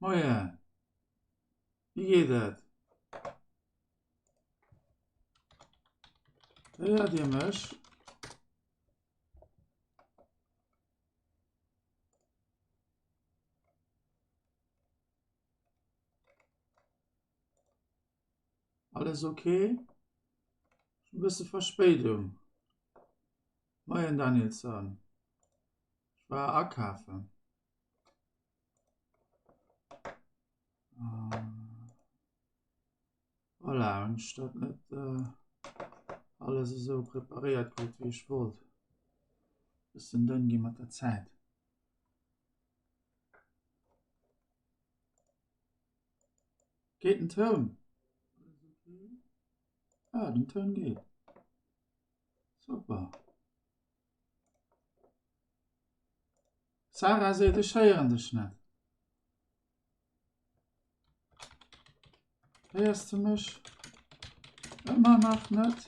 Moien, wéi geet et? Héiert Dir mech? Alles ok? Ech hunn e bësse Verspéidung. Moien Danielson, ech war akafen. Voilà, hunn ech dat net alles esou preparéiert kritt wéi ech wollt. Bëssen dënn gi mat der Zäit. Geet den Toun? Ah, den Toun geet. Super. Sarah seet ech héieren dech net. Héiers du mech ëmmer nach net?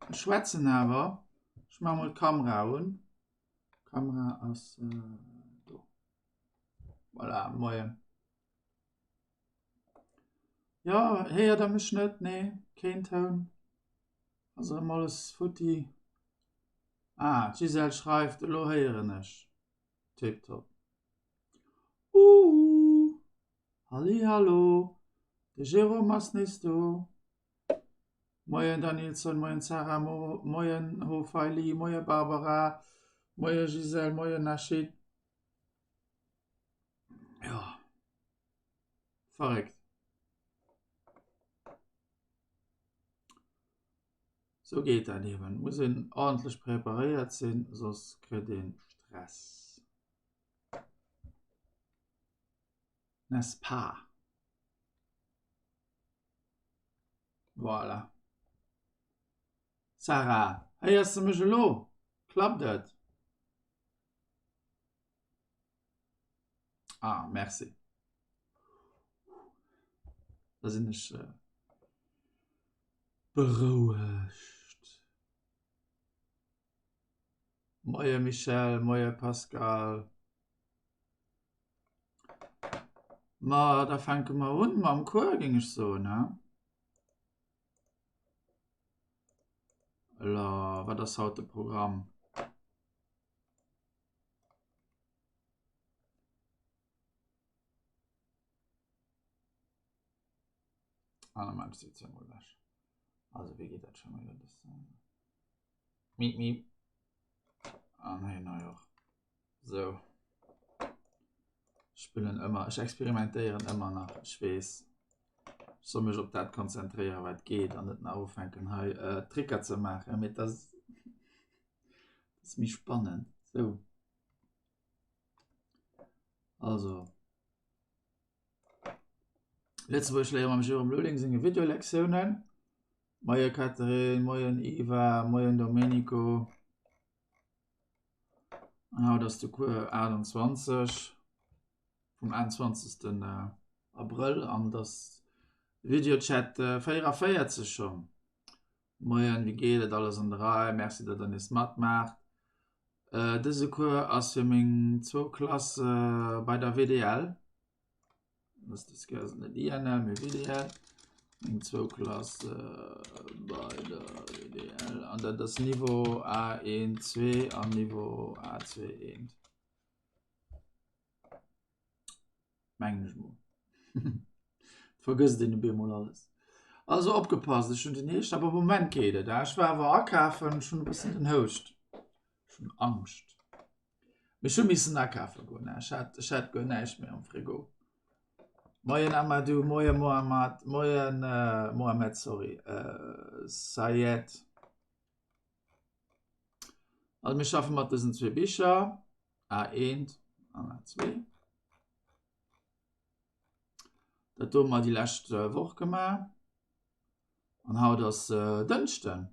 Ech schwätzen awer. Ech maache mol d'Kamera un. D'Kamera ass do. Voilà, moien. Jo, héiert der mech net? Nee, keen Toun. Ass erëm alles futti. Ah, d'Gisèle schreift, elo héieren ech. Tiptop. Uuh, halli hallo, de Jérôme ass nees do. Moien Danilson, moien Sarah, moien Hofeili, moie Barbara, moie Gisèle, moien Nachid. Jo, verréckt. Sou geet dat eben. Muss een ordentlech preparéiert sinn, soss kritt een Stress. N'est-ce pas? Voilà. Sarah, héiers de mech elo? Klappt et? Ah, merci. Da sinn ech äh, berouegt. Moie Michèle, moie Pascal. Ma da fänke mer un mam Cours, géing ech soen, he? Elo, wat ass haut de Programm? Ah, dann mach ich jetzt mal weg. Also, wie geht das schon wieder? Das, äh... Miep, miep. Ah, nein, nein, auch. So. Ich spillen ëmmer, ech experimentéieren ëmmer nach, ech weess. Ech soll mech op dat konzentréieren, wat geet an net nach ufänken hei äh, Tricker ze maachen, mee dat ass méi spannend. Sou. Also. Lëtzebuergesch léiere mam Jérôme Lulling senge Videolektiounen. Moie Catherine, moien Eva, moien Domenico. An haut ass de Cours 28 vum 21. Abrëll an et ass Videochat 44 schonn. Moien, wéi geet et? Alles an der Rei? Merci, datt der nees matmaacht. Dëse Cours ass fir meng zwou Klasse bei der WDL. Dat ass dës Kéier ass et net INL, mee WDL. Meng zwou Klasse bei der WDL. An dat ass Niveau A1, 2 an Niveau A2, 1. Mengen ech mol. Vergësst een op eemol alles. Also opgepasst, ech hunn den Heescht, awer am Moment geet et. Ech war awer akafen, ech hunn e bëssen den Houscht. Ech hunn Angscht. Mee ech hu missen akafe goen, ech hat, ech hat guer näischt méi am Frigo. Moien Amadou, moie Mohamad, moien Mohamed, sorry, Sayed. Also mir schaffe mat dësen zwee Bicher, A1 an A2. Dat hu mer déi lescht Woch gemaach. An haut ass Dënschden.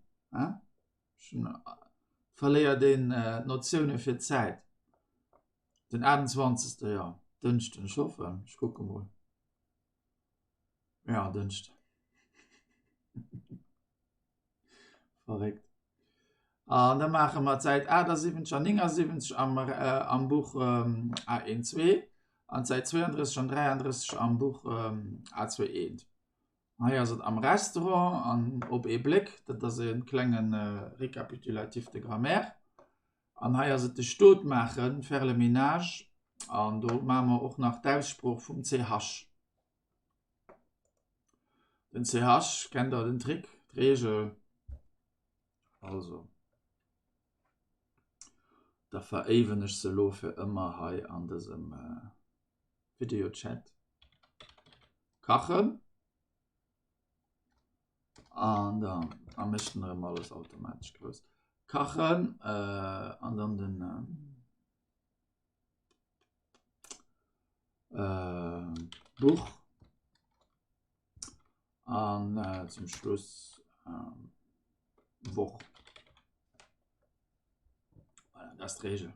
Verléiert een d'Notioune fir d'Zäit. Den 28. Jo, Dënschden, ech hoffen, ech kucke mol. Ja, Dënschden. Verréckt. An da maache mer d'Säit 78 an 79 am, äh, am Buch ähm, A1, 2. An d'Säit 32 an 33 am Buch A2 eent. Hei ass et am Restaurant an op ee Bléck, dat ass e klenge Récapitulatif de grammaire. An hei ass et de Stot maachen, faire le ménage, an do maache mer och nach d'Aussprooch vum CH. Den CH, kennt der den Trick, d'Reegel? Also, da veréiwen ech se elo fir ëmmer hei an dësem Videochat. Kachen. An dann a mécht en erëm alles automatesch grouss. Kachen an dann den Buch an zum Schluss Woch. Voilà, dat ass d'Reegel.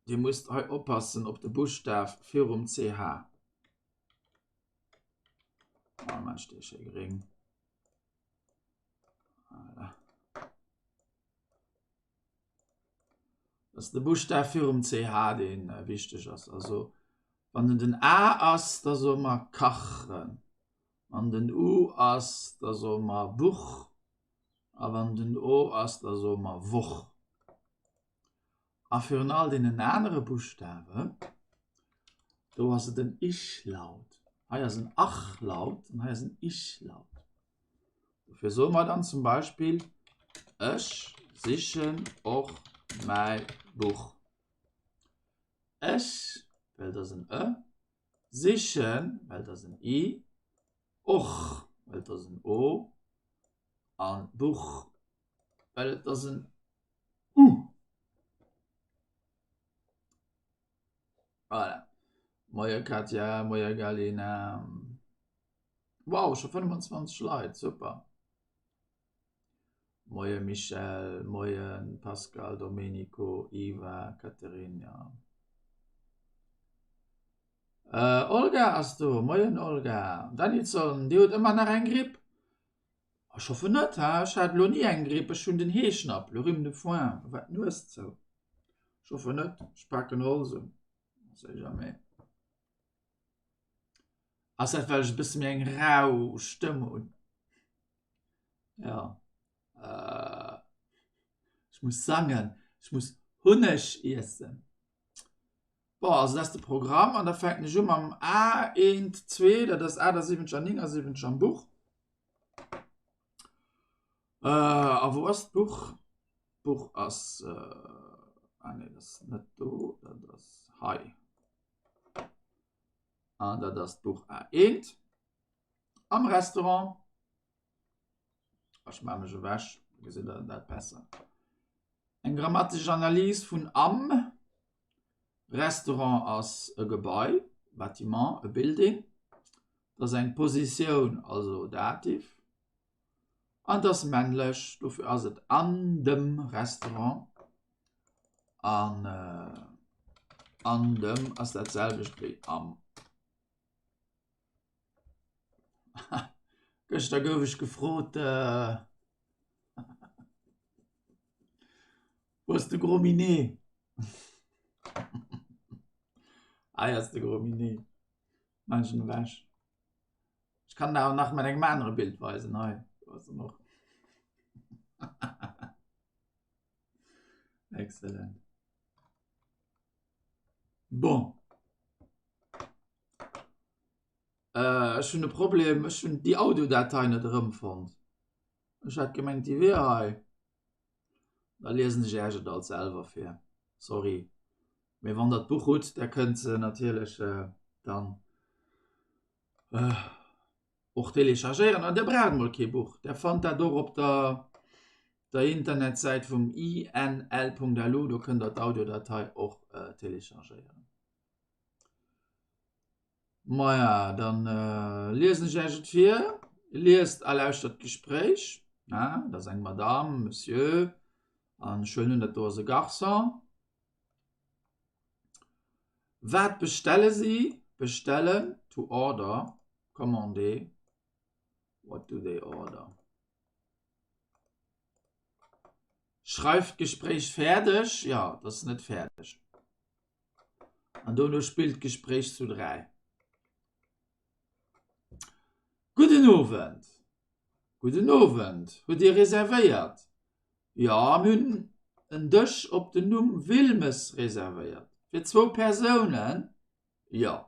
Dir musst hei oppassen op de Buschtaf virum CH. Oh, Mensch, dee schéi gréng. Voilà. Das de Buschtaf virum CH, deen äh, wichteg ass. Also, wann den den A ass, da soe mer kachen. Wann den U ass, da soe mer Buch. A wann den O ass, da soe mer Woch. A virun all deenen anere Buschtawen, do ass et en Ich-Laut. Hei ass en Ach-Laut an hei ass en Ich-Laut. Dofir soe mer dann zum Beispill, Ech sichen och mäi Buch. Ech, well et ass en e, sichen, well et ass en i, och, well et ass en o, an Buch, well et ass en u. Voilà. Moie Katja, moie Galina. Wow, scho 25 Leit, super. Moie Michèle, moie Pascal, Domenico, Iva, Caterina. Äh, Olga ass do, moien Olga. Danilson, Dir hutt ëmmer nach eng Gripp? Ech hoffen net, ha ech hat elo ni eng Gripp, ech hunn den Heeschnapp, le rhume de foin, do war d'Nues zou. Ech hoffen net, ech paken Holz un, on sait jamais. Ass dat well ech e bësse méi eng rau Stëmm hunn? Ja ech muss sangen, ech muss Hunneg iessen. Bon, also dat ass de Programm an da fänken ech u mam A eent zwee, dat ass 78 an 79 am Buch. A wou ass d'Buch? D'Buch ass, ah nee, dat ass net do, dat ass hei. An dat ass d'Buch A1 am Restaurant. Ech maache mech ewech, da gesitt der dat besser. Eng grammatesch Analys vun am Restaurant ass e Gebai, Bâtiment, e Building. Dat ass eng Positioun, also Dativ. An et ass männlech, dofir ass et an dem Restaurant. An an dem ass dat selwecht wéi am. Gëschter gouf ech gefrot, Wou ass de Gros Minet? Hei ass de Gros Minet. Maan ech en ewech. Ech kann der awer nach mat engem anere Bild weisen. Hei, do ass en och. Excellent. Bon. Ech hunn e Problem, ech hunn déi Audiodatei net erëmfonnt. Ech hat gemengt déi wier hei. Da liesen ech Iech et alt selwer vir. Sorry. Mee wann der d'Buch hutt, da kënnt se natierlech dann och téléchargéieren. An Dir braucht mol kee Buch, Der fannt dat och op der der Internetsäit vum inl.lu, do kënnt der d'Audiodatei och téléchargéieren. Maja, dann liesen ech Iech et vir. Liest a lauschtert d'Gespréich. Dat ass eng Madame, Monsieur, an ech huelen un, dat do ass e Garçon. Wat bestelle si? Bestellen, to order, commander. What do they order? Schreift d'Gespréich fäerdeg. Jo, dat ass net fäerdeg. An dono spillt d'Gespréich zu 3. Gudden Owend! Gudden Owend! Hutt Dir reservéiert? Jo, mir hunn en Dësch op den Numm Wilmes reservéiert. Fir zwou Persounen? Jo.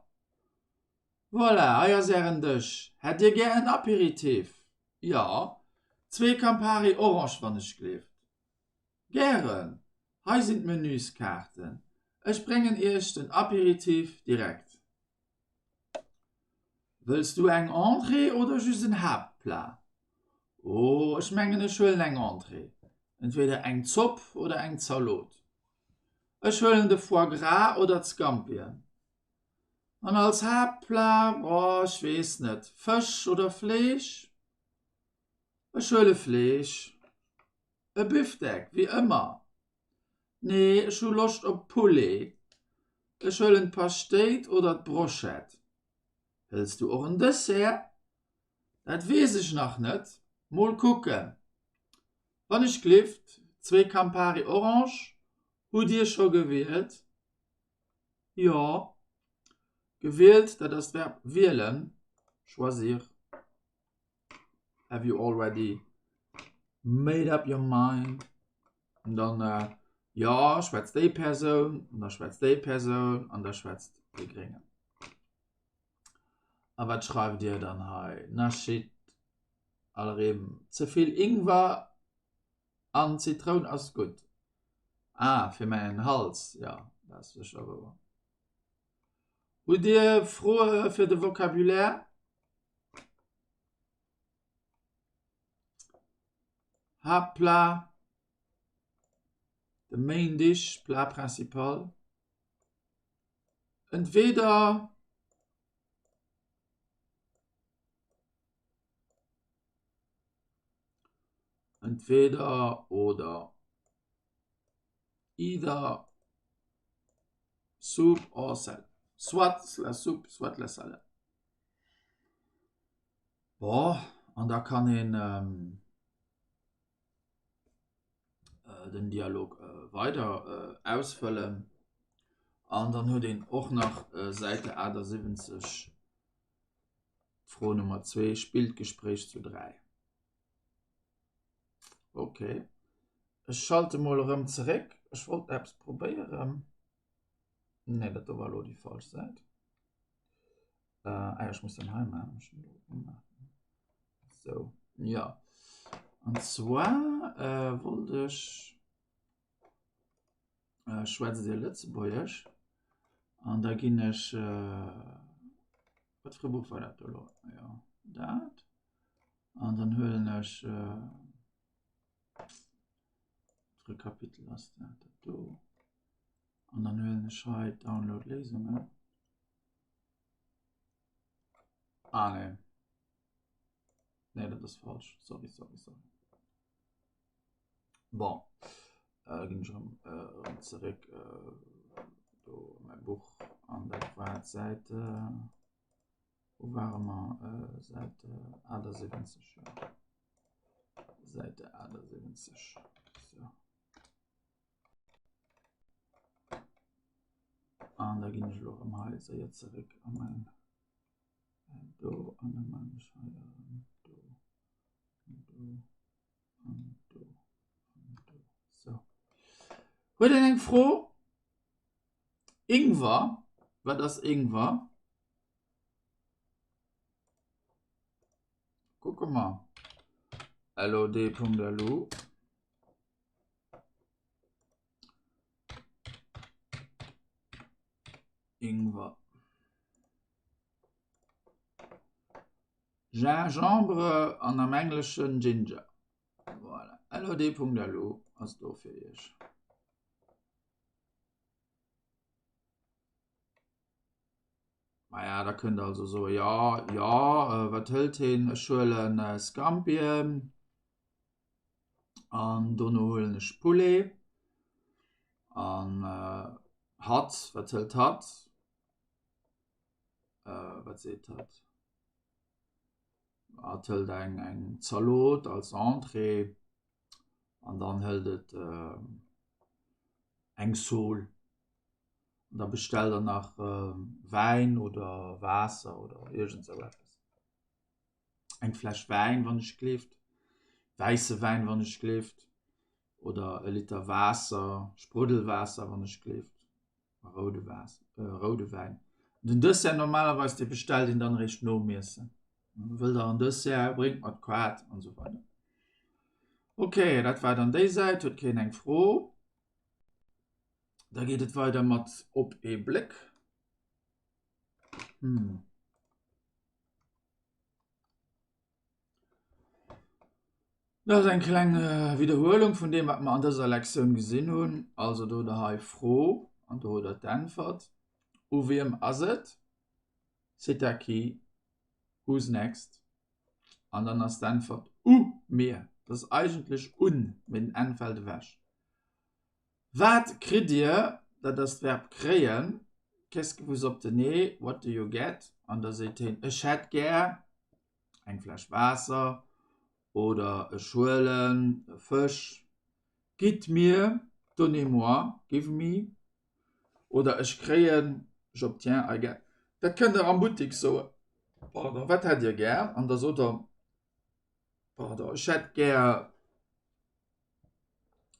Voilà, hei ass Ären Dësch. Hätt Dir gär en Aperitif? Jo. Zwee Campari Orange, wann ech gleeft. Gären! Hei sinn d'Menüskaarten. Ech bréngen Iech den Aperitif direkt. Wëlls du eng Entrée oder just en Haaptplat? Oh, ech mengen ech huelen eng Entrée. Entweder eng Zopp oder eng Zalot. Ech huelen de Foie gras oder d'Scampien. An als Haaptplat, oh, ech weess net, Fësch oder Fleesch? Ech huele Fleesch. E Büftek, wéi ëmmer. Nee, ech hu Loscht op Poulet. Ech huelen d'Paschtéit oder d'Brochette. Hëls du och en Dessert? Dat weess ech nach net, mol kucken. Wann ech glift, zwee Campari Orange. Hutt Dir scho gewielt? Jo. Gewielt, dat ass d'Verb wielen, choisir. Have you already made up your mind? An dann äh, ja, schwätzt déi Persoun, an da schwätzt déi Persoun, an da schwätzt dee Gréngen. A wat schreift Dir dann hei? Nachit Alrim, ze vill Ingwer an Zitroun ass gutt. Ah, fir mäin Hals, ja, dat ass sécher wouer. Hutt Dir Froe fir de Vocabulaire? Haaptplat, de Main Dish, Plat principal. Entweder entweder oder either soup or salad. Soit la soupe, soit la salade. Bon, an da kann een ähm, äh, den Dialog äh, weider äh, ausfëllen. An dann huet een och nach äh, Säite 78 Fro Nummer 2 spillt Gespréich zu 3. Ok. Ech schalte mol erëm zeréck. Ech wollt eppes probéieren. Nee, dat do war elo déi falsch Säit. Äh, ah, ech muss den hei maachen. Ech hunn do gemaach. Sou, ja. An zwar äh, wollt ech äh, schwätzt Dir Lëtzebuergesch? An da ginn ech äh, wat fir e Buch war dat do elo? Ja, dat. An dann huelen ech äh, fir e Kapitel ass dat dat do. An dann huelen ech hei Download Léisungen. Ah nee. Nee, dat ass falsch. Sorry, sorry, sorry. Bon, äh, ginn ech erëm äh, erëm zeréck äh, do mäi Buch an dat war d'Säit äh, wou ware mer äh, Säit äh, 78 ja. Säite 78 so. An da ginn ech elo erëm hei séier zeréck a mäin äh, do an da maan ech hei erëm do an do. An do, an do. So. Huet een eng Fro? Ingwer? Wat ass Ingwer? Kucke mer. lod.lu Ingwer. Gingembre an am Engleschen Ginger. Voilà. LOD.lu ass do fir iech. Maja, da kënnt also so ja, ja, äh, wat hëlt heen? Ech huelen äh, Scampien an dono huelen ech Poulet an äh, hatt, wat hëlt hatt? Äh, wat seet hatt? Et hëlt eng eng Zalot als Entrée an dann hëlt et eng Sol. An da bestellt der nach Wäin oder Waasser oder iergend sou eppes. Eng Fläsch Wäin, wann ech gleeft, wäisse Wäin, wann ech gleeft, oder e Liter Waasser, Spruddelwaasser, wann ech gleeft, a roude Waasser, roude Wäin. Den Dessert normalerweis, dee bestellt een dann eréischt nom Iessen. Wëllt der en Dessert, bréngt mer d'Kaart an esou weider. Ok, dat war dann déi Säit. Huet keen eng Fro? Da geet et weider mat Op ee Bléck. Hm. Dat ass eng kleng Widderhuelung vun deem, wat mer an dëser Lektioun gesinn hunn. Also do hutt der hei Fro an do hutt der d'Äntwert. U wiem ass et? C'est à qui? Who's next? An dann ass d'Äntwert u mir. Dat ass eigentlech un, mee den n fält ewech. Wat kritt Dir? Dat ass d'Verb kréien. Qu'est-ce que vous obtenez? What do you get? An da seet heen, Ech hätt gär eng Fläsch Waasser oder ech huelen e Fësch. Gitt mir, donnez-moi, give me, oder ech kréien, j'obtiens, I get. Dat kënnt Der am Buttik soen. Pardon, wat hätt Dir gär? An da sot Der, pardon, ech hätt gär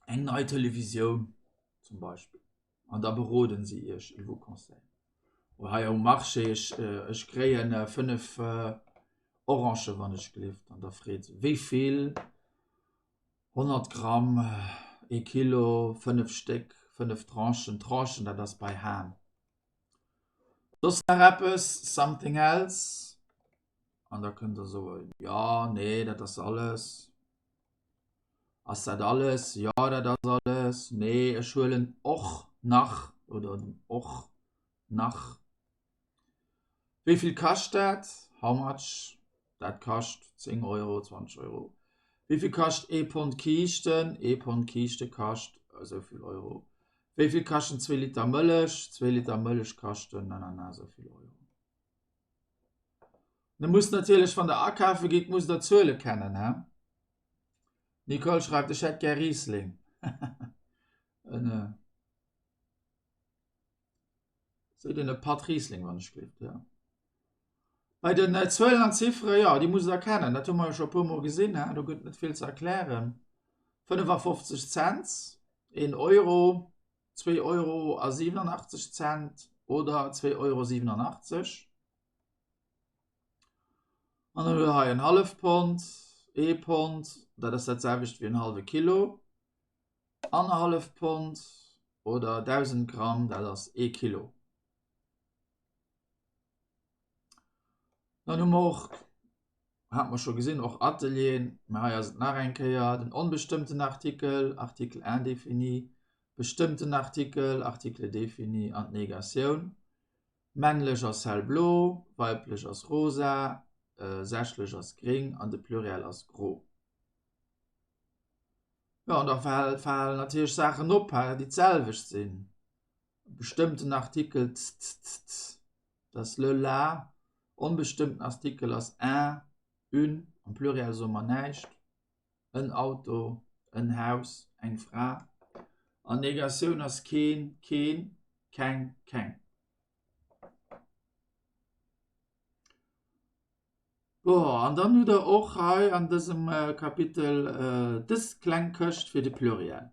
eng nei Televisioun zum Beispill. An da beroden si Iech, ils vous conseillent. Oder hei um Marché, ech, ech kréien 5 Orangen, wann ech gleeft. An da freet se, wéi vill? 100 Gramm, ee Kilo, 5 Stéck, 5 Tranchen. Tranchen, dat ass bei Ham. Soss nach eppes? Something else? An da kënnt Der soen, jo, nee, dat ass alles. Ass dat alles? Jo, dat ass alles. Nee, ech huelen och nach oder och nach. Wéi vill kascht dat? How much? Dat kascht 10 Euro, 20 Euro. Wéi vill kascht ee Pond Kiischten? Ee Pond Kiischte kascht esou vill Euro. Wéi vill kaschten zwee Liter Mëllech? Zwee Liter Mëllech kaschten nanana esou vill Euro. Der musst natierlech, wann der akafe gitt, musst der Zuele kennen, he? Nicole schreift, ech hätt gär Riesling. En, seet een e Patt Riesling, wann ech gleeft, ja. Bei den äh, Zuelen an Ziffere, ja, déi musst der kennen, dat hu mer jo scho e puer Mol gesinn, he? Do gëtt net vill ze erklären. 55 Cent, 1 Euro, 2 Euro a 87 Cent oder 2 Euro 87. An dann hu der hei en hallef Pond, ee Pond, dat ass dat selwecht wéi en hallwe Kilo, annerhallef Pond oder 1000 Gramm, dat ass ee Kilo. Dann hu mer och, hat mer scho gesinn, och Atelieren, mä hei ass et nach eng Kéier den onbestëmmten Artikel, Article indéfini, bestëmmten Artikel, Article défini an d'Negatioun. Männlech ass hellblo, weiblech ass rosa, sächlech ass gring an de Pluriel ass gro. Jo, an da falen natierlech Saachen op, déi d'selwecht sinn. Bestëmmten Artikel t, t, t, t, dat ass le, la. Onbestëmmten Artikel ass un, une, am Pluriel soe mer näischt. En Auto, en Haus, eng Fra. An Negatioun ass keen, keen, keng, keng. Bon, an dann hutt Der och hei an dësem Kapitel dës kleng Këscht fir de Pluriel.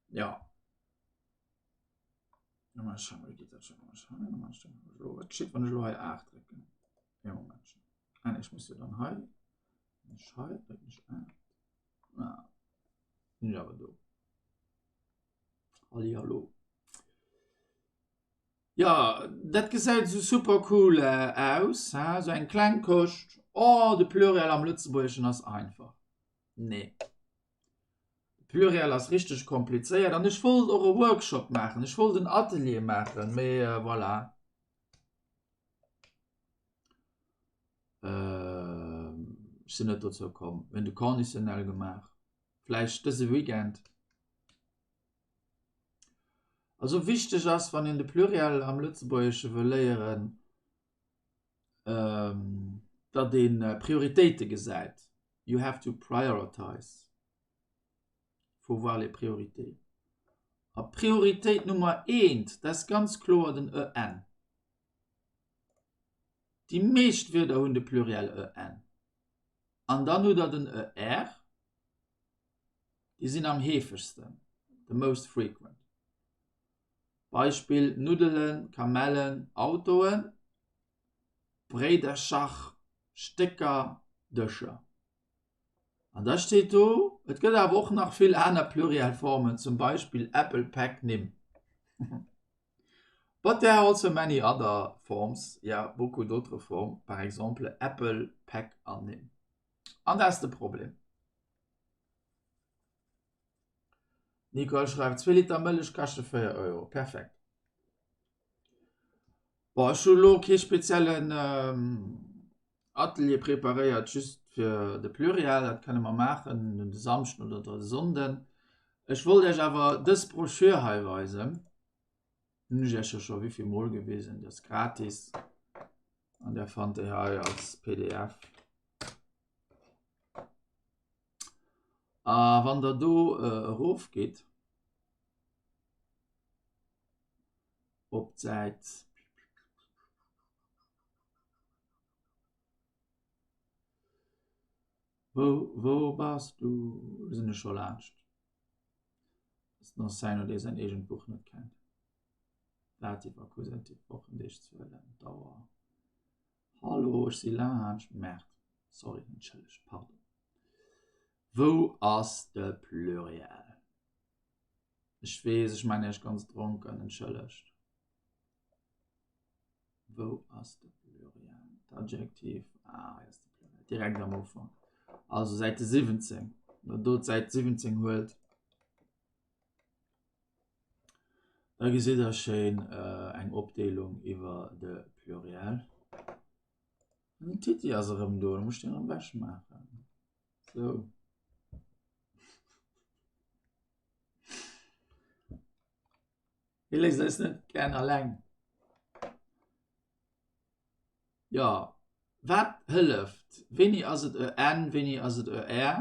Jo. Wat geschitt, wann ech elo hei 8 drécken? Ee Momentchen. Ah nee, ech muss jo dann hei, ech hei drécken ech 8. Ah, sinn ech awer do. Hallihallo. Jo, dat gesäit esou super cool aus, he, esou eng kleng Këscht. Oh, de Pluriel am Lëtzebuergeschen ass einfach. Nee. De Pluriel ass richteg komplizéiert an ech wollt och e Workshop maachen, ech wollt en Atelier maachen, mee voilà. Ech sinn net dozou komm. Mir hunn de Conditionnel gemaach. Vläicht dëse Weekend. Also wichteg ass, wann een de Pluriel am Lëtzebuergesche wëll léieren, datt ee Prioritéite gesäit, you have to prioritize, faut voir les priorités. A Prioritéit Nummer eent, dat ass ganz kloer den en. Déi meescht Wierder hunn de Pluriel en. An dann hutt Der den er. Déi sinn am heefegsten, the most frequent. Beispill, Nuddelen, Kamellen, Autoen, Bréidercher, Stécker, Dëscher. An da steet do, et gëtt awer och nach vill aner Plurielformen, zum Beispill Äppel, Päck, Nimm. But there are also many other forms, il y a beaucoup d'autres formes, par exemple Äppel, Päck an Nimm. An dat ass de Problem. Nicole schreift, zwee Liter Mëllech kaschte 4 Euro. Perfekt. Bon, ech hu lo kee speziellen Atelier preparéiert just fir de Pluriel, dat kënne mer maachen un de Samschden oder de Sonnden. Ech wollt Iech awer dës Broschür hei weisen. Hunn ech Iech jo scho wéivill mol gewisen, déi ass gratis an där fannt Dir hei als pdf. A wann Der do erofgitt op d'Säit Wou, wou bass du? Lo sinn ech scho laanscht. Ass den Enseignant, dee säin eegent Buch net kennt. Dativ, Akkusativ, Wochendeeg, Zuelen, Dauer. Hallo, ech si laanscht. Merde, sorry, entschëllegt, pardon. Wou ass de Pluriel? Ech weess, ech man Iech ganz dronken, entschëllegt. Wou ass de Pluriel? D'Adjektiv, ah, hei ass de Pluriel, direkt am Ufank. Also Säite 17. Wann der do d'Säit 17 huelt, da gesitt der schéin eng Opdeelung iwwer de Pluriel. Den Titi ass erëm do, da muss ech deen erëm ewechmaachen. Sou. Hie léisst eis net gären alleng. Jo, wat hëlleft? Wéini ass et en, wéini ass et er?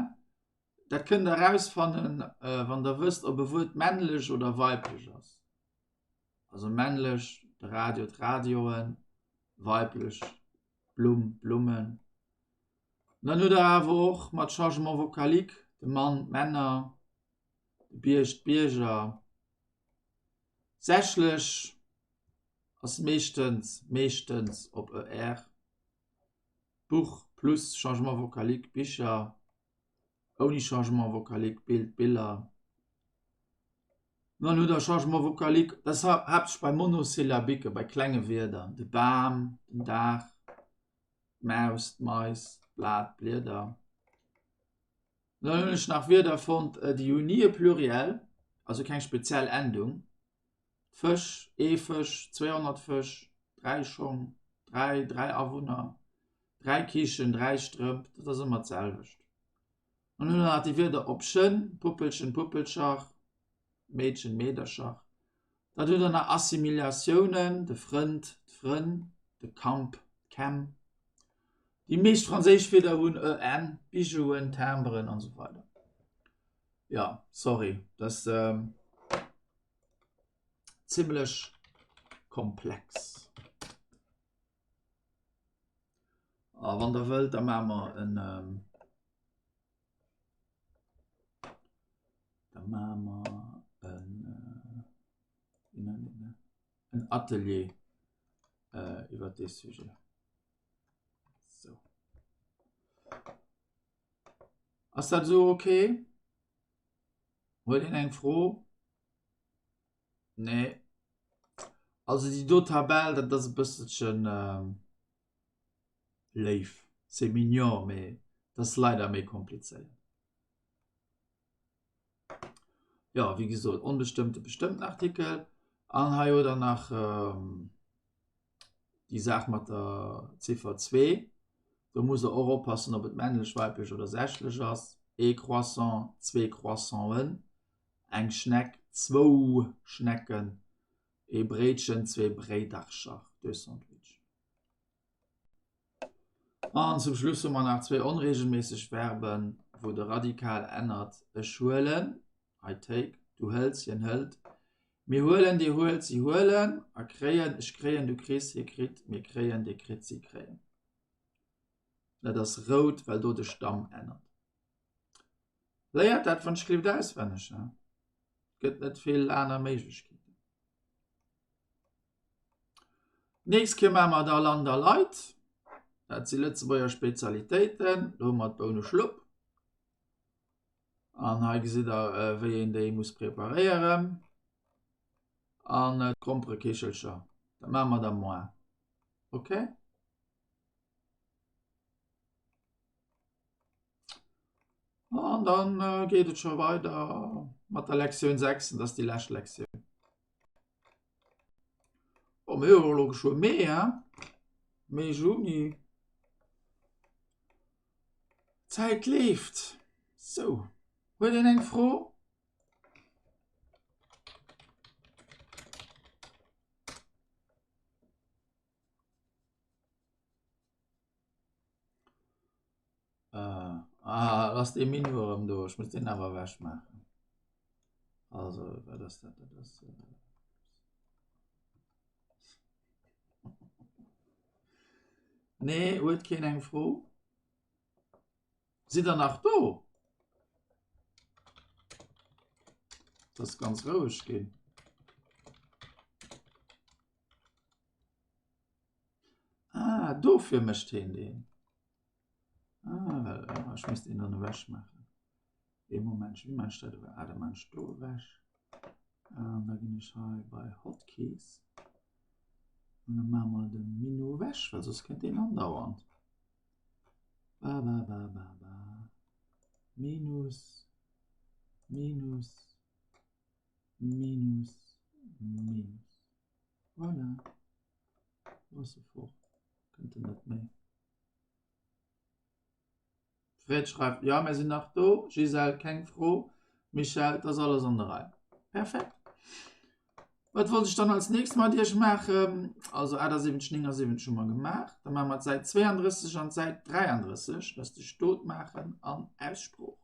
Dat kënnt der erausfannen, wann der wësst, ob e Wuert männlech oder weiblech ass. Also männlech, de Radio, d'Radioen, weiblech, d'Blumm, d'Blummen. Dann hutt der awer och mat Changement vocalique, de Mann, d'Männer, de Bierg, d'Bierger. Sächlech ass meeschtens, meeschtens op er. Buch plus Changement vocalique, Bicher, ouni Changement vocalique, Bild, Biller. Dann hutt der Changement vocalique, dat ass haaptsächlech bei Monosyllabique, bei klenge Wierder, de Bam, den Dag, d'Maus, d'Mais, d'Blat, d'Blieder. Dann hunn ech nach Wierder fonnt, déi hunn ni e Pluriel, also keng speziell Endung, Fësch, ee Fësch, 200 Fësch, 3 Schong, 3, 3 Awunner, 3 Kichen, 3 Strëmp, dat ass ëmmer d'selwecht. Dann hunn der nach déi Wierder op chen, Puppelchen, Puppelcher, Meedchen, Meedercher. Dann hutt der nach Assimilatiounen, de Frënd, d'Frënn, de Camp, d'Camp. Déi meescht franséisch Wierder hunn en, Bijouen, Timberen an esou weider. Jo, sorry, dat ass zimmlech komplex. A wann der wëllt, da maache mer en, da maache mer en, wéi nennt een dat, en Atelier iwwer dee Sujet. Sou. Ass dat esou ok? Huet een eng Fro? Nee. Also déi do Tabell, dat ass e bësselchen léif. C'est mignon, mee dat ass leider méi komplizéiert. Jo, wéi gesot, onbestëmmte bestëmmten Artikel. An hei hutt Der nach déi Saach mat der Ziffer 2. Do musst Der och oppassen, ob et männlech, weiblech oder sächlech ass. Ee Croissant, zwee Croissanten, eng Schneck, zwou Schnecken, ee Bréitchen, zwee Bréidercher, deux Sandwichen. An zum Schluss hu mer nach zwee onreegelméisseg Verben, wou de Radikal ännert, ech huelen, I take, du hëls, hien hëlt. Mir huelen, Dir huelt, si huelen a kréien, ech kréien, du kriss, hie kritt, mir kréien, Dir kritt, si kréien. Dat ass rout, well do de Stamm ännert. Léiert dat wann ech gelift auswenneg, he? Gëtt net vill aner Méiglechkeeten. D'nächst Kéier maache mer da Land a Leit. Dat si Lëtzebuerger Spezialitéiten. Do hu mer d'Bouneschlupp. An hei gesitt der, äh, wéi een déi muss preparéieren. An äh, d'Gromperekichelcher. Dat maache mer da moar. Okay? An dann äh, geet et scho weider mat der Lektioun 6, dat ass déi lescht Lektioun. Oh, mir hu elo geschwë Mee, hè? Mee, Juni. D'Zäit leeft. Sou, huet een eng Fro? Äh, ah, ass dee Minu erëm do. Ech muss deen awer ewech maachen. Also, wat ass dat? Dat ass. Äh... Nee, huet keen eng Fro? Sidd der nach do? Dat ass ganz roueg ginn. Ah, dofir mécht heen deen. Ah, well, ah, ech misst deen dann ewech maachen. Ee Moment, wéi maachen ech dat ewech? Ah, da maachen ech do ewech. An da ginn ech hei bei Hotkeys. An da maache mer de Minu ewech, well soss kënnt deen andauernd. Ba, ba, ba, ba, ba. Minus, minus, minus, minus. Voilà. Do ass e fort. Kënnt en net méi. Fred schreift, ja, mir sinn nach do. Gisèle, keng Fro. Michel, et ass alles an der Rei. Perfekt. Wat wollt ech dann als nächst mat Iech maachen? Also 78, 79 hu mer gemaach. Da maache mer d'Säit 32 an d'Säit 33, dat ass de Stot maachen an Aussprooch.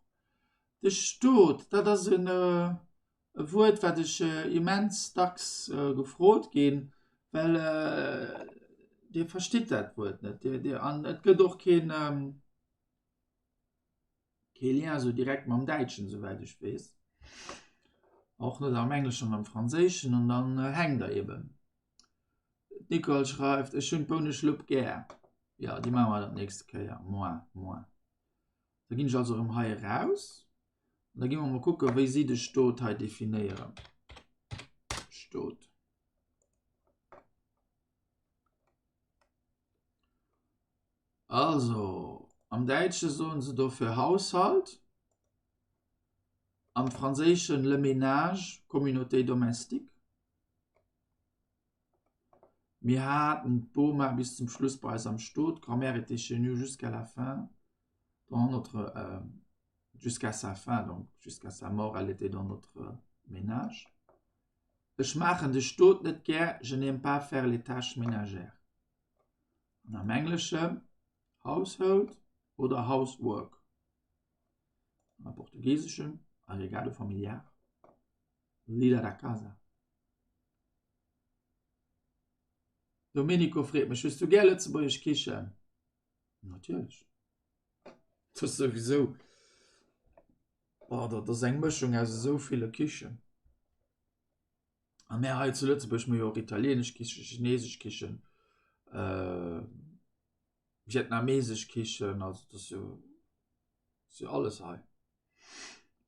De Stot, dat ass en E Wuert, wat ech immens dacks gefrot ginn, well Dir verstitt dat Wuert net. Dir, Dir, an et gëtt och keen, kee Lien esou direkt mam Däitschen, souwäit ech weess. Och net am Engleschen an am Franséischen an dann hänkt Der eben. D'Nicole schreift, Ech hunn d'Bouneschlupp gär. Jo, déi maache mer dann d'nächste Kéier. Moi, moi. Da ginn ech also erëm hei eraus. An da gi mer mol kucken, wéi si de Stot hei definéieren. Stot. Also, am Däitsche soen se dofir Haushalt, am Franséischen le ménage, communauté domestique. Mir haten d'Boma bis zum Schluss bei eis am Stot, Grand-mère était chez nous jusqu'à la fin dans notre euh, jusqu'à sa fin, donc jusqu'à sa mort, elle était dans notre euh, ménage. Ech maachen de Stot net gär, je n'aime pas faire les tâches ménagères. An am Englesche Household oder Housework. An am Portugiesischen Agregado familiar, Lida da casa. Domenico freet mech, hues du gär lëtzebuergesch Kichen? Natierlech. Dat ass souwisou, boah, dat ass eng Mëschung aus esou ville Kichen. A mär hei zu Lëtzebuerg, mir hu jo och italienesch Kichen, chinesesch Kichen, äh, vietnamesesch Kichen, also dat ass jo, ass jo alles hei.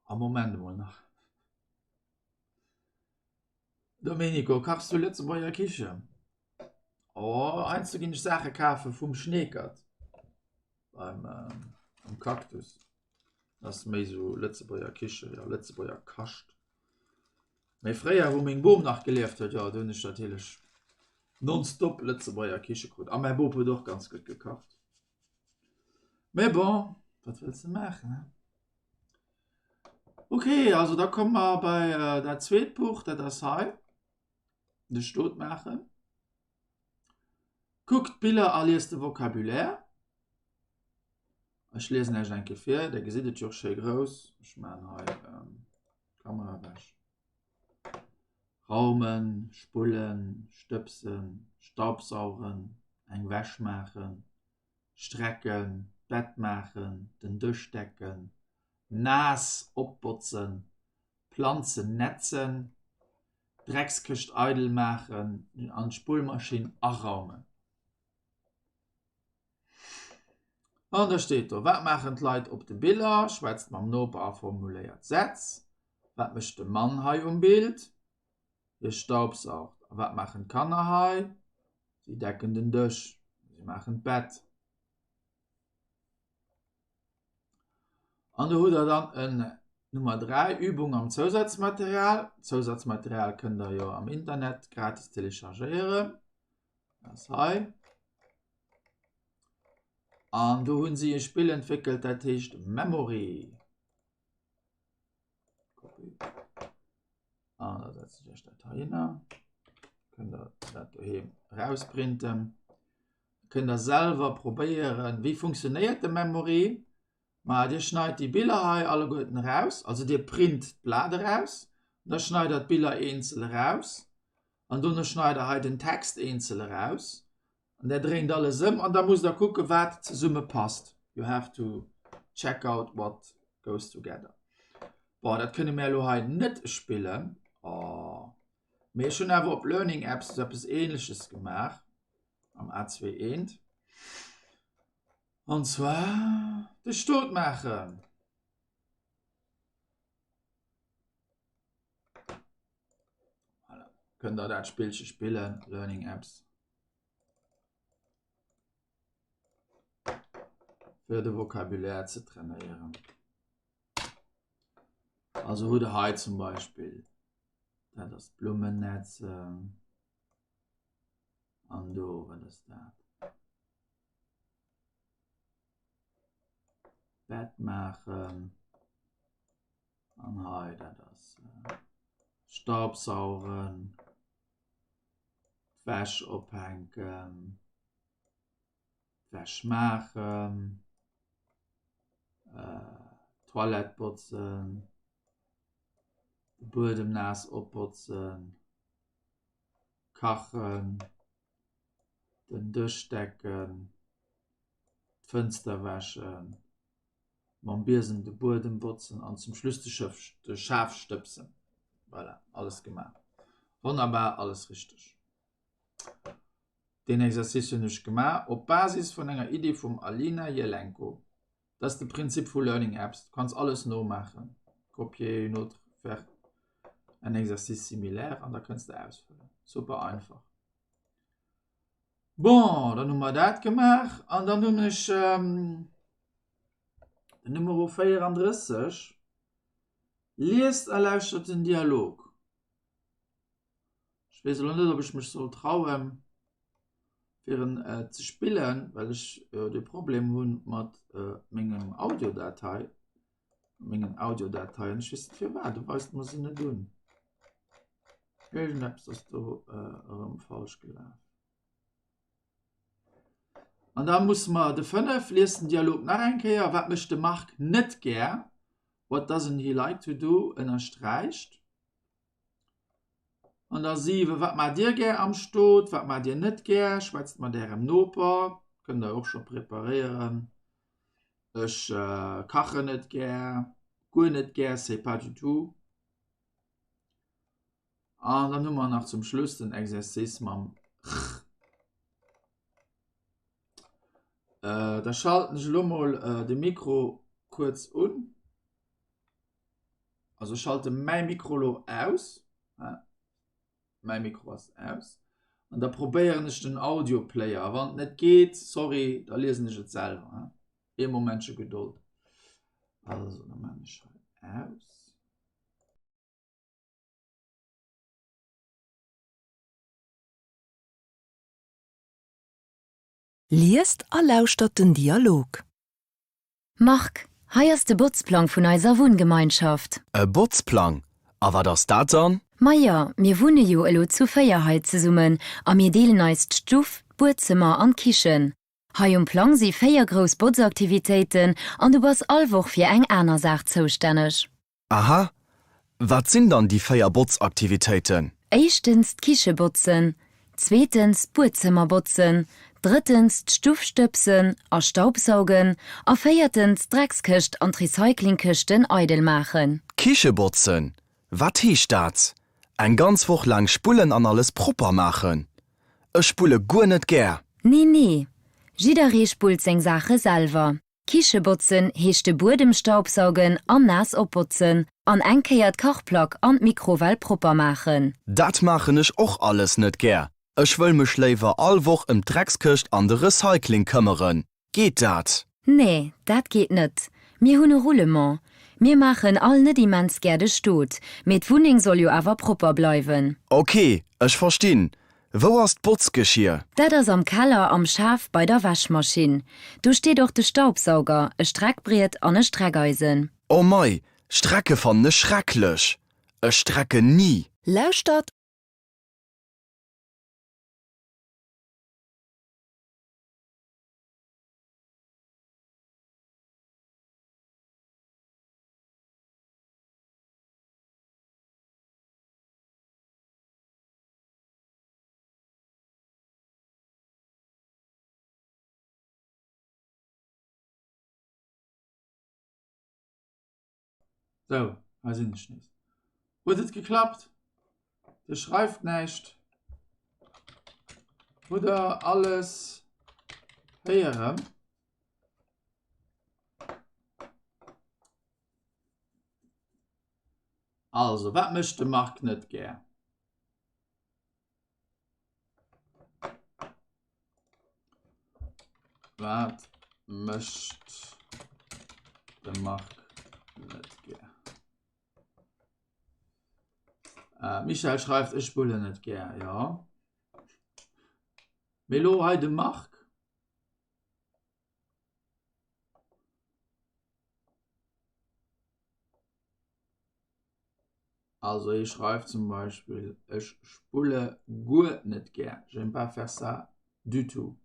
Am Moment emol nach. Domenico, kachs du Lëtzebuerger Kichen? Oh, heiansdo ginn ech Saache kafe vum Schneekert beim äh, am Cactus. Dat ass méi sou Lëtzebuerger Kiche, ja, Lëtzebuerger Kascht. Mee fréier, wou meng Bom nach gelieft huet, jo, do hunn ech natierlech nonstop Lëtzebuerger Kiche krut. A mäi Bop huet och ganz gutt gekacht. Mee bon, wat wëlls de maachen, he? Okay, also da komme mer bei äh, dat zweet Buch, dat ass hei. De Stot maachen. Kuckt d'Biller a liest de Vocabulaire. Ech liesen Iech eng Kéier vir, der gesitt et jo och schéi grouss. Ech maachen hei ähm, d'Kamera ewech. Raumen, spullen, stëbsen, staubsaugen, eng Wäsch maachen, strecken, d'Bett maachen, den Dësch decken, naass opbotzen, Planzen netzen, d'Dreckskëscht eidel maachen an d'Spullmaschinn araumen. An da steet do, Wat maachen d'Leit op de Biller? Schwätzt mam Noper a formuléiert Sätz. Wat mécht de Mann hei um Bild? Hie staubsaugt. A wat maachen d'Kanner hei? Si decken den Dësch. Si maachen d'Bett. An do hutt der dann en Nummer 3, Übung am Zousazmaterial. D'Zousazmaterial kënnt der jo am Internet gratis telechargéieren. Dat ass hei. An do hunn si e Spill entwéckelt, dat heescht Memory. An da setze ech iech dat heihinner. Kënnt der dat doheem erausprinten. Kënnt der selwer probéieren, wéi funktionéiert de Memory. Ma dir schneit déi Biller hei alleguerten eraus, also dir print d'Blat eraus, da schneit der d'Biller eenzel eraus an dono schneit der hei den Text eenzel eraus an der dréint alles ëm an da musst der kucke wat zesumme passt. You have to check out what goes together. Bon, dat kënne mir elo hei net spillen. Oh. Mee ech hunn awer op Learning Apps esou eppes Ähnleches gemaach am A2 eent. An zwar de Stot maachen. Voilà. Kënnt der dat Spillche spillen, Learning Apps. Fir de Vocabulaire ze trainéieren. Also hutt der hei zum Beispill, dat ass d'Blummennetzen. An do, wat ass dat? Bett maachen. An hei, dat ass Staubsaugen, d'Wäsch ophänken, d'Wäsch maachen, d'Toilette botzen, de Buedem naass opbotzen, kachen, den Dësch decken, d'Fënster wäschen, mam Biesem de Buedem botzen an zum Schluss de Schëff, de Schaf stëbsen. Voilà, alles gemaach. Wonnerbar, alles richteg. Deen Exercice hunn ech gemaach op Basis vun enger Iddi vum Alina Jelenko. Dat ass de Prinzip vu Learning Apps, du kanns alles nomaachen, copier une autre, faire un exercice similaire an da kënns de ausfëllen. Super einfach. Bon, dann hu mer dat gemaach an dann hunn ech den Numero 34, Liest a lauschtert den Dialog. Ech weess elo net, ob ech mech soll trauen, fir en ze spillen, well ech de Problem hu mat mengem Audiodatei, mengen Audiodateien. Ech weess net firwat, do weist mer se net un. Iergendeppes ass do erëm falsch gelaf. An da musse mer de 5, liest den Dialog nach eng Kéier, Wat mécht de Marc net gär? What doesn't he like to do? ënnersträicht. An da 7, Wat maacht Dir gär am Stot? Wat maacht Dir net gär? Schwätzt mat Ärem Noper. Kënnt Der och scho preparéieren. Ech kachen net gär, guer net gär, c'est pas du tout. An dann hu mer nach zum Schluss den Exercice mam ch. Da schalten ech elo mol de Mikro kuerz un. Also ech schalte mäi Mikro lo aus. Mäi Mikro ass aus. An da probéieren ech den Audioplayer. A wann et net geet, sorry, da liesen ech et selwer. Ee Momentche Gedold. Also, da maan ech hei aus. Liest a lauschtert den Dialog. Marc, hei ass de Botzplang vun eiser Wunngemeinschaft. E Botzplang? A wat ass dat dann? Majo, mir wunne jo elo zu 4 hei zesummen a mir deelen eis d'Stuff, d'Buedzëmmer an d'Kichen. Hei um Plang si 4 grouss Botzaktivitéiten an du bass all Woch fir eng aner Saach zoustänneg. Aha, wat sinn dann déi 4 Botzaktivitéiten? Éischtens d'Kiche botzen, zweetens d'Buedzëmmer botzen, drëttens d'Stuff stëbsen a staubsaugen a véiertens d'Dreckskëscht an d'Recyclingkëschten eidel maachen. D'Kiche botzen, wat heescht dat? Eng ganz Woch laang spullen an alles propper maachen? Ech spulle guer net gär! Nee, nee, jidderee spullt seng Saache selwer. Kiche botzen heescht de Buedem staubsaugen an naass opbotzen an eng Kéier d'Kachplack an d'Mikrowell propper maachen. Dat maachen ech och alles net gär. Ech wëll mech léiwer all Woch ëm d'Dreckskëscht an de Recycling këmmeren. Geet dat? Nee, dat geet net. Mir hunn e Roulement. Mir maachen all net immens gär de Stot, mee d'Wunneng soll jo awer propper bleiwen. Ok, ech verstinn. Wou ass d'Botzgeschier? Dat ass am Keller am Schaf bei der Wäschmaschinn. Do steet och de Staubsauger, e Streckbriet an e Streckeisen. Oh mei, Strecke fannen ech schrecklech! Ech strecken ni! Lauschtert Sou, hei sinn ech nees. Huet et geklappt? Dir schreift näischt. Hutt der alles héieren? Also, wat mécht de Marc net gär? Wat mécht de Marc net gär? Äh, Michel schreift, ech spullen net gär, ja. Mee lo hei de Marc. Also hie schreift zum Beispill, Ech spulle guer net gär, j'aime pas faire ça du tout.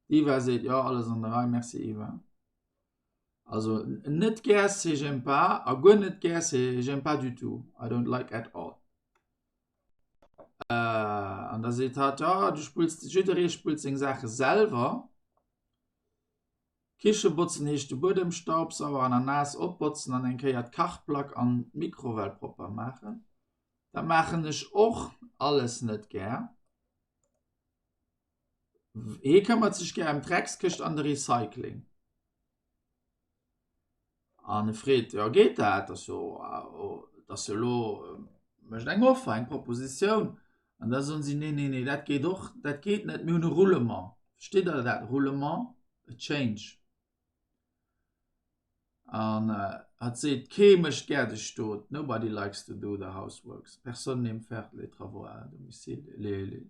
D'Eva seet, Jo, alles an der Rei, merci Eva. Also net gär c'est j'aime pas a guer net gär c'est j'aime pas du tout, I don't like at all. An da seet hatt, Jo, du spulls, jidderee spullt seng Saache selwer. Kiche botzen heescht de Buedem staubsauern an naass opbotzen an eng Kéier d'Kachplack an d'Mikrowell propper maachen. Dat maachen ech och alles net gär. Hie këmmert sech gär ëm d'Dreckskëscht an de Recycling. An e freet, jo geet dat? Ass jo, et ass jo elo, mécht eng Offer, eng Propositioun. An da soen si, nee, nee, nee, dat geet och, dat geet net, mir hunn e Roulement. Versteet Der dat, Roulement, a change. An hatt seet, kee mécht gär de Stot, nobody likes to do the houseworks, personne n'aime faire les travaux à domicile, les, les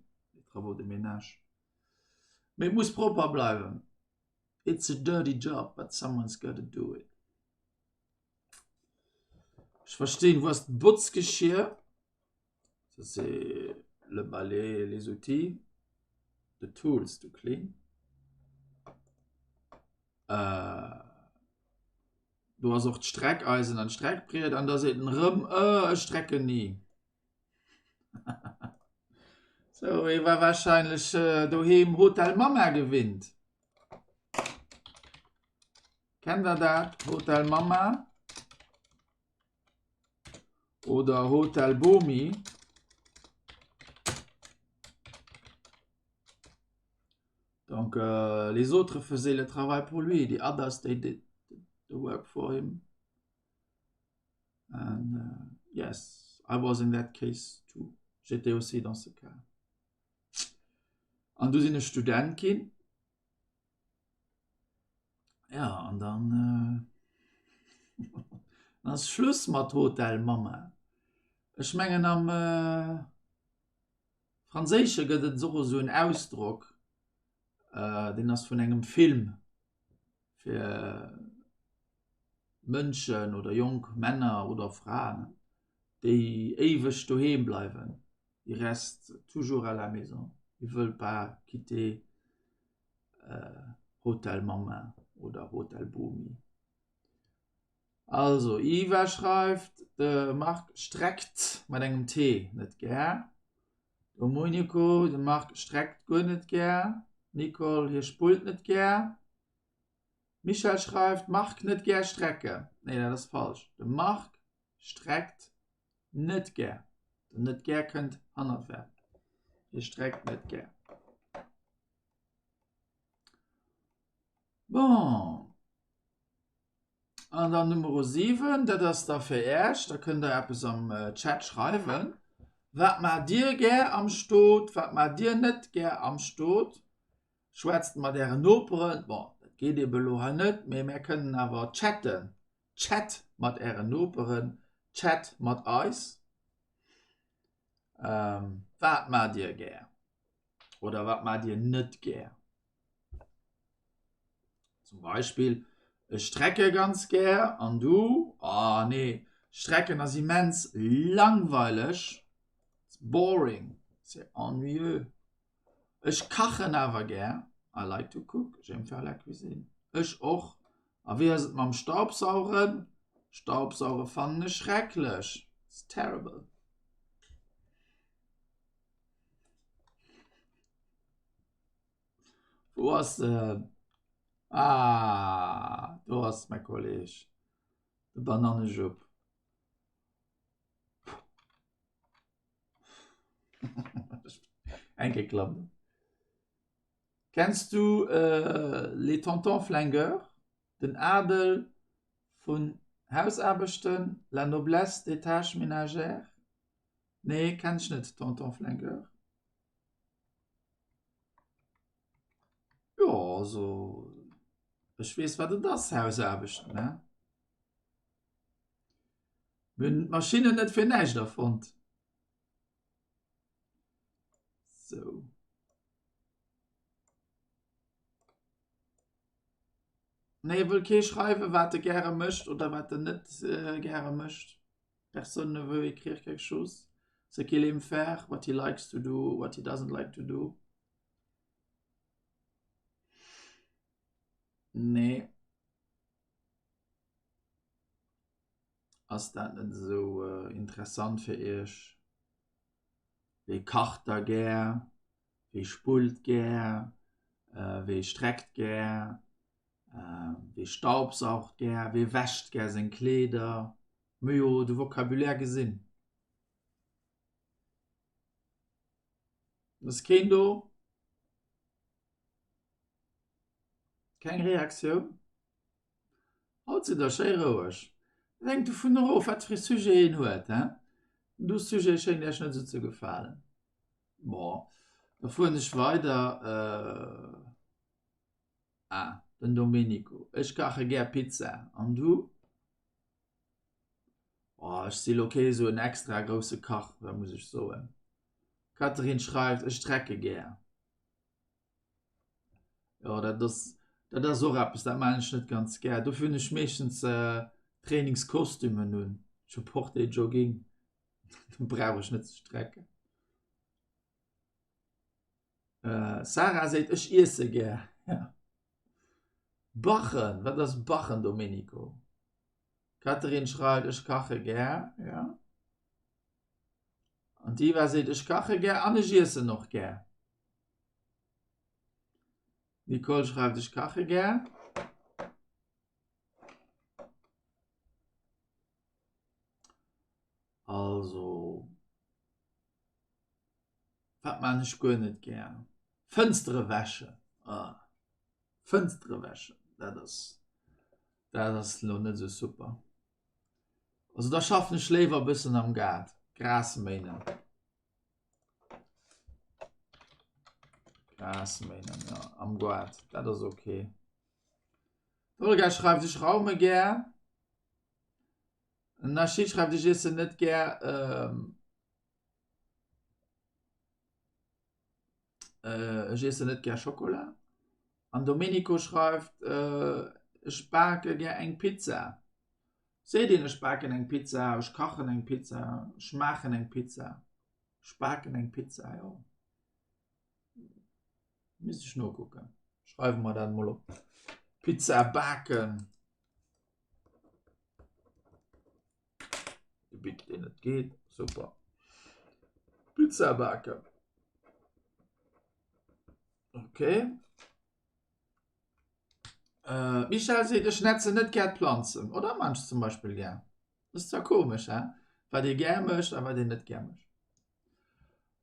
travaux de ménage. Mee et muss propper bleiwen. It's a dirty job, but someone's gotta do it. Ech verstinn, wou ass d'Botzgeschier? Ça c'est le balai, les outils, the tools to clean. Äh, do ass och d'Streckeisen an d'Streckbriet an da seet en rëm, äh, ech strecken ni. Sou, hie war wahrscheinlech äh, doheem Hotel Mama gewinnt. Kennt der dat? Hotel Mama? Oder Hotel Bomi? Donc, euh, les autres faisaient le travail pour lui, the others, they did the work for him. And uh, yes, I was in that case too. J'étais aussi dans ce cas. An du sinn ech Student ginn. Ja, an dann äh, dann ass Schluss mat Hotel Mama. Ech mengen am äh, Franséische gëtt et och esou en Ausdrock, äh, deen ass vun engem Film fir Mënschen oder jonk Männer oder Fraen, déi éiweg doheem bleiwen, ils restent toujours à la maison, ils veulent pas quitter Hotel Mama oder Hotel Bomi. Also Iva schreift, de Marc streckt mat engem T net gär. Domenico, de Marc streckt guer net gär. Nicole, hie spullt net gär. Michèle schreift, Marc net gär strecken. Nee, dat ass falsch. De Marc streckt net gär. Den net gär kënnt hannert d'Verb. Hie streckt net gär. Bon. An dann Numero 7, dat ass da fir Äech, da kënnt der eppes am Chat schreiwen. Wat maacht Dir gär am Stot? Wat maacht Dir net gär am Stot? Schwätzt mat Ären Noperen. Bon, dat geet ebe elo hei net, mee mär kënnen awer chatten. Chat mat Ären Noperen, chat mat eis. Wat maacht Dir gär oder wat maacht Dir net gär? Zum Beispill, Ech strecke ganz gär an du? Oh nee, strecken ass immens langweileg, it's boring, c'est ennuyeux. Ech kachen awer gär, I like to cook, j'aime faire la cuisine. Ech och. A wéi ass et mam Staubsaugen? Staubsauge fannen ech schrecklech, it's terrible. Wou ass en? Ah, do ass mäi Kolleg, de Banannejupp. Eng Kéier klappt et. Kenns du Les Tontons Flingueurs, den Adel vun Hausaarbechten, la noblesse des tâches ménagères? Nee, kenn ech net, Tonton Flingueur. Jo, also ech weess wat et ass, Hausaarbechten, ne? Mir hunn d'Maschinnen net fir näischt erfonnt. Sou. Nee, wëll kee schreiwen, wat e gäre mécht oder wat en net gäre mécht? Personne ne veut écrire quelque chose, ce qu'il aime faire, what he likes to do, what he doesn't like to do. Nee. Ass dat net esou interessant fir iech? Wie kacht da gär? Wie spullt gär? Wie streckt gär? Wie staubsaugt gär? Wie wäscht gär seng Kleeder? Mir hu jo de Vocabulaire gesinn. Ass keen do? Keng Reaktioun? Haut sidd der schéi roueg. Dat hänkt dovunner of, wat fir e Sujet een huet, he? Den do Sujet schéngt Iech net esou ze gefalen. Bon, da fueren ech weider. Ah, den Domenico. Ech kache gär Pizza. An du? Oh, ech si lo kee sou en extra grousse Kach, dat muss ech soen. D'Catherine schreift, Ech strecke gär. Jo, dat ass, dat ass och eppes, dat maan ech net ganz gär. Dofir hunn ech meeschtens Trainingskostümen un. Je porte Jogging. Do brauch ech net ze strecken. Sarah seet, Ech iesse gär. Ja. Bachen, wat ass bachen, Domenico? Catherine schreift, Ech kache gär. Ja. An d'Iva seet, Ech kache gär an ech iessen och gär. Nicole schreift, Ech kache gär. Also. Wat maan ech guer net gär? Fënstere wäschen. Ah. Fënstere wäschen, dat ass, dat ass lo net esou super. Also da schaffen ech léiwer e bëssen am Gaart, Gras méinen. Gras méinen, ja, am Gaart, dat ass ok. D'Olga schreift, ech raume gär. Den Nachid schreift, ech iessen net gär. Ech iessen net gär Schokola. An Domenico schreift, Ech bake gär eng Pizza. Seet een ech baken eng Pizza, ech kachen eng Pizza, ech maachen eng Pizza, ech baken eng Pizza, jo. Misst ech nokucken. Schreiwe mer dat emol op. Pizza baken. Gebitt deen et geet. Super. Pizza baken. Okay. Äh, Michel seet, ech netzen net gär d'Planzen. Oder manch zum Beispill gär. Dat ass zwar komesch, hä? Wat ee gär mécht a wat een net gär mécht.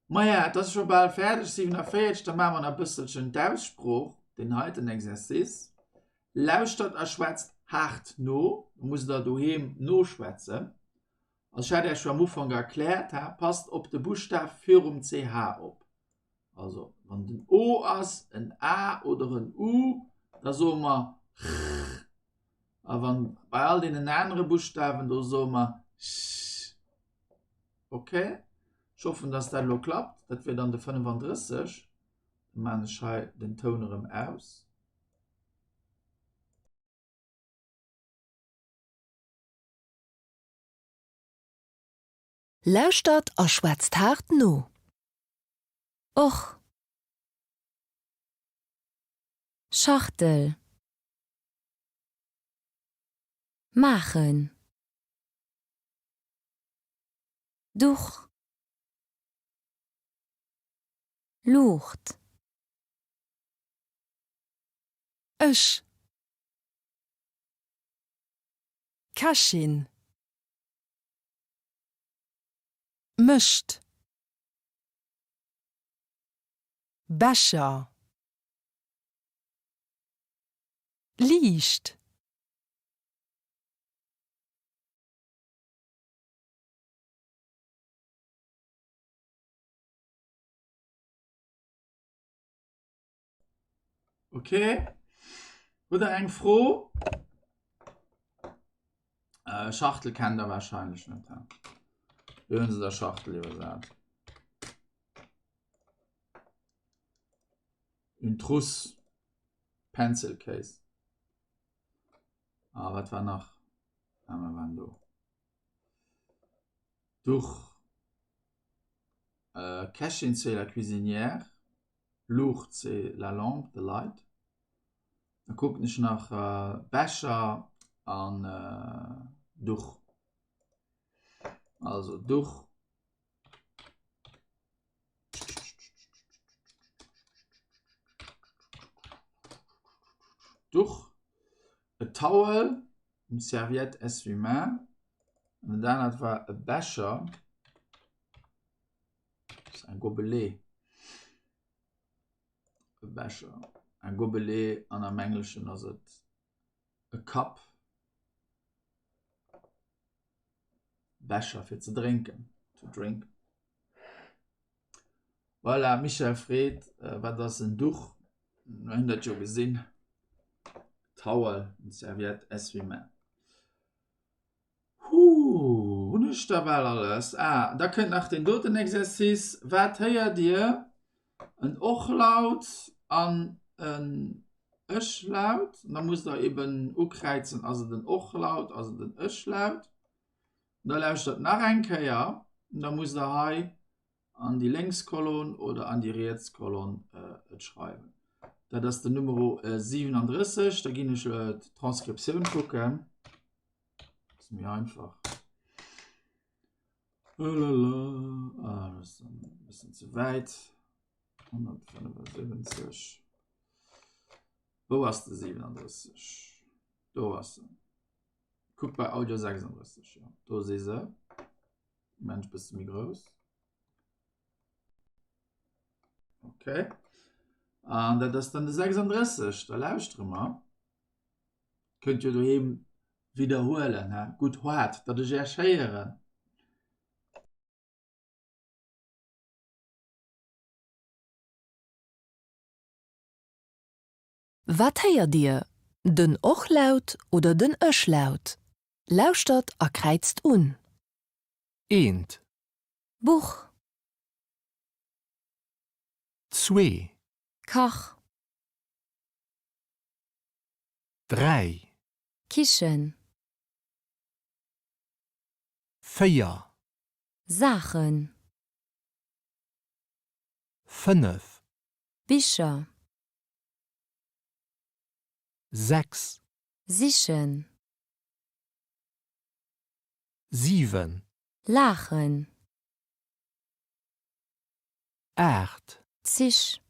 Maja, et ass scho bal fäerdeg, 47, da maache mer nach e bësselchen d'Aussprooch, deen heiten Exercice. Lauschtert a schwätzt haart no. Do musst der doheem noschwätzen. Also ech hat Iech scho am Ufank erkläert, hä, passt op de Buschtaf virum CH op. Also wann den O ass, en A oder en U, da soe mer ch. A wann bei all deenen anere Buschtawen, do soe mer sch. Okay? Ech hoffen, dass dat elo klappt. Dat wier dann de 35. Da maan ech hei den Toun erëm aus. Lauschtert a schwätzt haart no. Och. Schachtel. Maachen. Duch. Luucht. Ech. Kächin. Mécht. Becher. Liicht. Ok. Hutt der eng Fro? Äh, Schachtel kennt der wahrscheinlech net. He? Wéi hunn se der Schachtel iwwersat? Une trousse. Pencil case. Ah, wat war nach? Ah, mer waren do. Duch. Äh, Kächin c'est la cuisinière. Luucht c'est la lampe, the light. Da kucken ech nach äh, Becher an äh, Duch. Also Duch. Duch, e Towel, une serviette essuie-main, an dat anert war e Becher, un Gobelet, e Becher, un Gobelet an am Engleschen ass et e Cup. Becher fir ze drénken, to drink. Voilà, Michèle freet, wat ass en Duch? Mir hunn dat jo gesinn, Towel, une serviette, essuie-main. Huh, hunn ech da bal alles? Ah, da kënnt nach deen doten Exercice. Wat héiert Dir? En Och-Laut an en Ech-Laut. Da musst Der eben ukräizen, ass et en Och-Laut, ass et en Ech-Laut. Da lauschtert nach eng Kéier. Da musst Der hei an déi lénks Kolonn oder an déi riets Kolonn et schreiwen. Dat ass den Numero 37. Da ginn ech d'Transkriptioun kucken. Dat ass méi einfach. Lalala. Ah, dat ass e bëssen ze wäit. 175. Wou ass de 37? Do ass en. Kuck bei Audio 36, jo. Do si se. Mensch bësse méi grouss. Okay. An dat ass dann de 36. Da lauschtere mer. Kënnt jo doheem widderhuelen, he? Gutt hoart, datt ech Iech héieren. Wat héiert Dir? Den Och-Laut oder den Ech-Laut? Lauschtert a kräizt un. Eent. Buch. Zwee. Kach. Dräi. Kichen. Véier. Saachen. 5. Bicher. 6. Sichen. 7. Laachen. 8. Zich.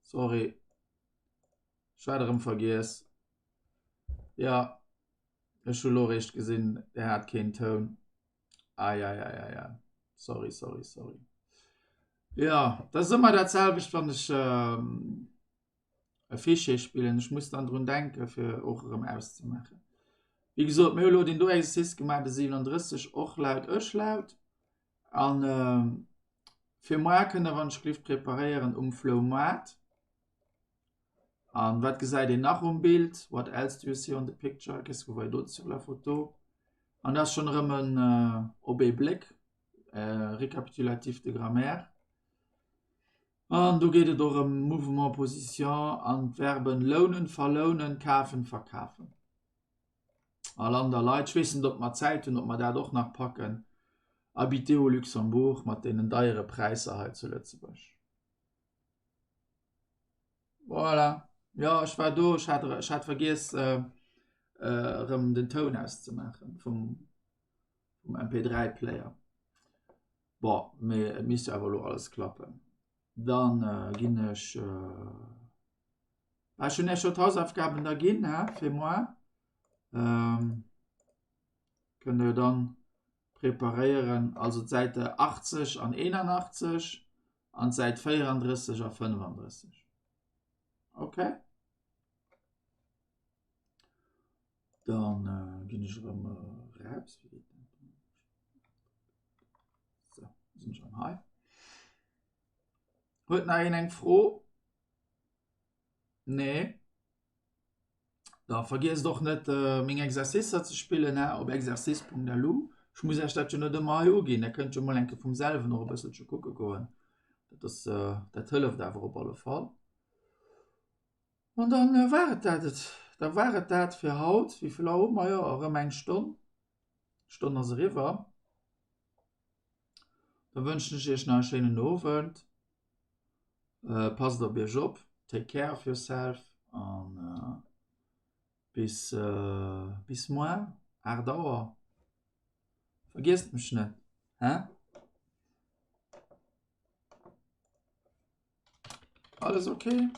Sorry. Ech hat erëm vergiess. Ja, ech hu lo réischt gesinn, der hat keen Toun. Ai, ai, ai, ai, ai. Sorry, sorry, sorry. Ja, dat ass ëmmer dat selwecht, wann ech ähm, e Fichier spillen. Ech muss dann drun denken, fir och erëm auszemaachen. Wéi gesot, mir hu lo deen do Exercice gemaach, de 37, och laut, ech laut. An ähm, fir moar kënnt der wann ech glift preparéieren um Floumaart. An wat gesäit een nach um Bild? What else do you see on the picture? Qu'est-ce que vous voyez d'autre sur la photo? An dat ass schonn erëm en äh, op ee Bléck, äh, récapitulatif de grammaire. An do geet et och ëm Mouvement, Position an d'Verben lounen, verlounen, kafen, verkafen. A Land a Leit, ech weess net, ob mer Zäit hunn, ob mer dat och nach packen. Habiter au Luxembourg mat deenen deiere Präisser hei zu Lëtzebuerg. Voilà. Jo, ech war do, ech hat, ech hat vergiess, äh, äh, erëm den Toun auszemaachen vum, vum MP3-Player. Bon, mee et misst jo awer elo alles klappen. Dann äh, ginn ech. Äh, ah, ech hunn Iech jo d'Hausaufgaben da ginn, hä, fir moar. Ähm, kënnt Der jo dann preparéieren. Also d'Säite 80 an 81 an d'Säit 34 a 35. Okay. Dann äh, ginn ech erëm äh, raus. Wéi geet dat? So, sinn ech erëm hei. Huet nach een eng Fro? Nee. Da vergiesst och net äh, meng Exercicer ze spillen he, op exercice.lu. Ech muss Iech dat jo net ëmmer hei uginn, der kënnt jo mol enke vum selwen och e bësselche kucke goen. Dat ass, äh, dat hëlleft awer op alle Fall. An dann äh, war et dat et. Da war et dat fir haut. Wéi vill Auer hu mer? Jo, erëm eng Stonn. D'Stonn ass eriwwer. Da wënschen ech Iech nach e schéinen Owend. Äh, passt op Iech op, take care of yourself an äh, bis, äh, bis moar, 8 Auer. Vergiesst mech net, hä? Alles okay?